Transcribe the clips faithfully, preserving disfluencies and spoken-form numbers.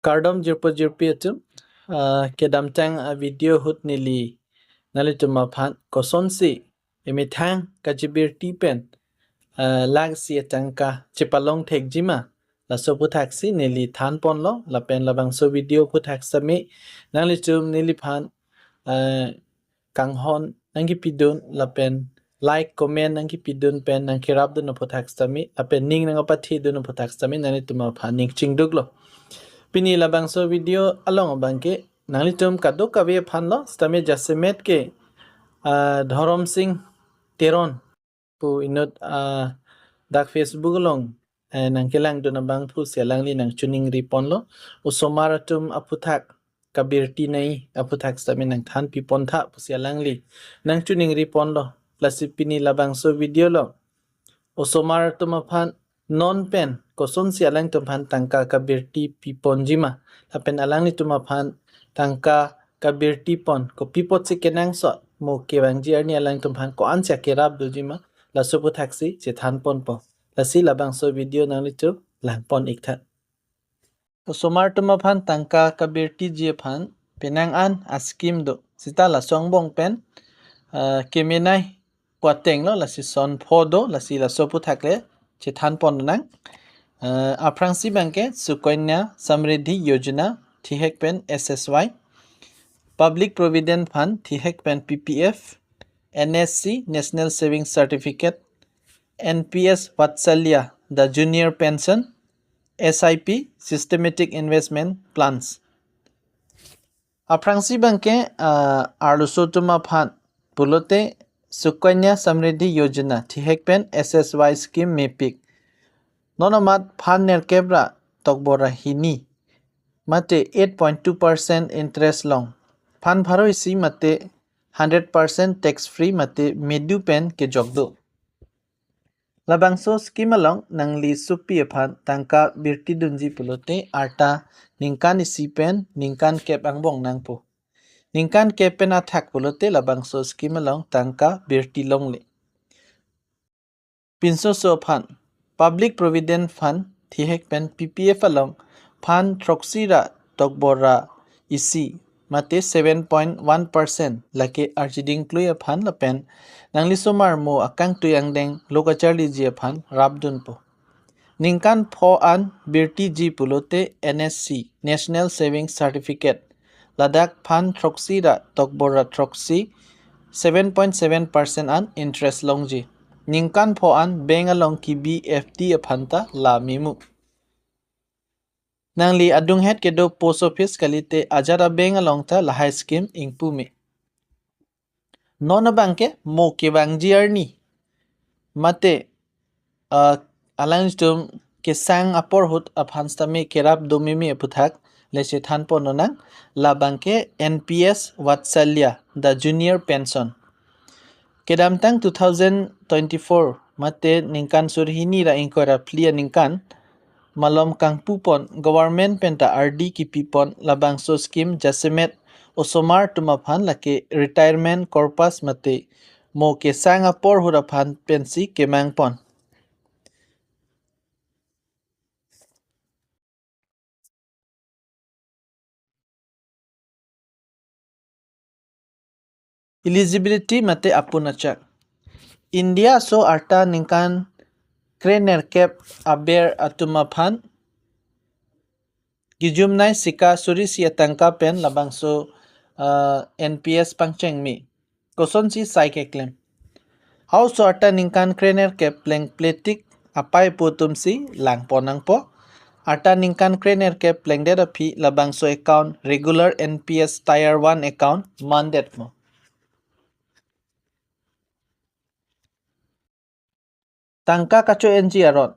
Kardom jirpo jirpi atum, ah, kedamtang a-video ahut neli nanglitum aphan kosonsi emethang kachebirti pen, ah, lakh isi atangka chepalong thekjima, laso aphuthaksi neli thanponlo, lapen labangso video aphuthaksi tame nanglitum neliphan, ah, kanghon nangkipidun lapen like, comment nangkipidun pen nangkerapdun aphuthaksi tame, lapen ning nangkapathedun aphuthaksi tame nanglitum aphan ning chingduklo. Pini labangso video along abangke nanglitum kadokave aphanlo, sitame jasemet ke, ah, Dhorom Sing Teron pu inut, ah, dak Facebook along, eh, nangkelangdun abang pusi alangli nangchiningriponlo. Osomar atum aphuthak kabirti nangji aphuthak sitame nangthanpipontha pusi alangli nangchiningriponlo. Lasi pini labangso video along osomar atum aphan non pen kosonsi alangtum aphan tangka kabirti piponjima, lapen alanglitum aphan tangka kabirti pon kopi apotsi kenangsot, mo kevangji arni alangtum aphan ko-ansi akerap dojima, laso aphuthaksi chethanponpo. Lasi labangso video nanglitum langpon iktha. Osomar atum aphan tangka kabirtiji aphan penang an a-scheme do. Sita laso angbong pen, ah, kemenei pu atenglo, lasi son pho do, lasi laso aphuthaksi chethanponnang. Ah, aphrangsi abangke Sukanya Samriddhi Yojana, thihek pen S S Y, Public Provident Fund, thihek pen P P F, N S C, National Saving Certificate, N P S Vatsalya, the Junior Pension, S I P, Systematic Investment Plans. Aphrangsi abangke, ah, arloso atum aphan pulote Sukanya Samriddhi Yojana, thihek pen S S Y scheme mepik. Non amat phan nerkep ra tokbor ra hini mate eight point two percent interest long. Phan pharo isi mate hundred percent tax free mate medu pen kejok do. Labangso scheme along nangli sopi aphan tangka birtidunji pulote arta ningkan isi pen ningkan kep angbong nangpo. Ningkan kep pen athak pulote labangso scheme along tangka birti longle. Pinsoso aphan, Public Provident Fund, thihek pen P P F along phan throksi ra tokbor ra isi mate seven point one percent lake archiding klui aphan lapen nangli osomar mo akangtui angdeng lo kacharliji aphan rapdunpo. Ningkan pho an birtiji pulote N S C, National Saving Certificate, ladak phan throksi ra tokbor ra throksi, seven point seven percent an interest longji. Ningkan pho an bank along kebi F D aphan ta la memu. Nangli adunghet kedo post office kalite ajat a-bank along ta lahai scheme ingpu me. Non abangke mo kevangji arni mate, ah, alanglitum kesang apor ahut aphan sitame kerap do meme aphuthak le chethanponnang. Labangke N P S Vatsalya, the Junior Pension. Kedamtang two thousand twenty-four mate ningkan suri hini ra ingkoi ra phli aningkan malom kangpupon government pen ta ardi kipipon labangso scheme jasemet osomar atum aphan lake retirement corpus mate mo kesang apor ahut aphan pensi kemangpon. Eligibility mate apun achak. India aso arta ningkan krenerkep aber atum aphan gijumnei sika suri isi atangka pen labangso, ah, N P S pangcheng me. Kosonsi sai keklem. Halaso arta ningkan krenerkep plengpletik apei pu atumsi langpon nangpo. Arta ningkan krenerkep plengdet aphi labangso account regular N P S tier one account mandetmo. Tangka kacho-enji aron,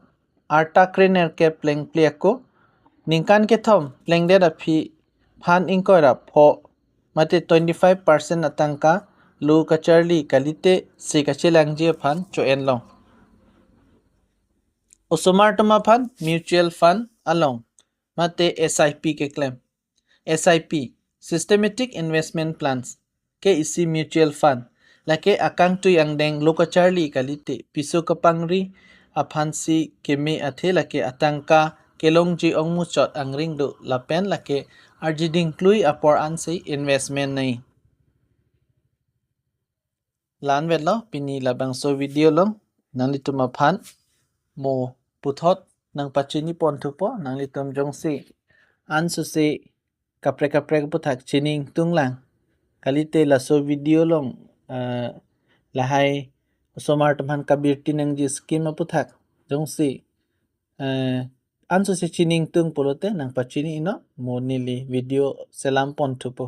arta krenerkep plengple ako, ningkan kethom plengdet aphi phan ingkoi ra pho mate twenty-five percent atangka lo kacharli kalite si kachelangji aphan cho-en long. Osomar atum aphan mutual fund along mate S I P keklem. S I P, Systematic Investment Plans, ke isi mutual fund. Lake akangtui angdeng lo kacharli kalite piso kapangri aphansi keme athe lake atangka kelongji ongmuchot angring do lapen lake arjiding klui apor ansi investment nei. La-an vetlo pini labangso video along nanglitum aphan mo puthot nangpachini ponthupo. Nanglitum jongsi ansose kaprek kaprek aphuthak chini ingtung lang, kalite laso video along, eh, lahai osomar atum aphan kabirti nangji scheme aphuthak jongsi, eh, ansose chini ingtung pulote nangpachini inon, mo neli video selam ponthupo.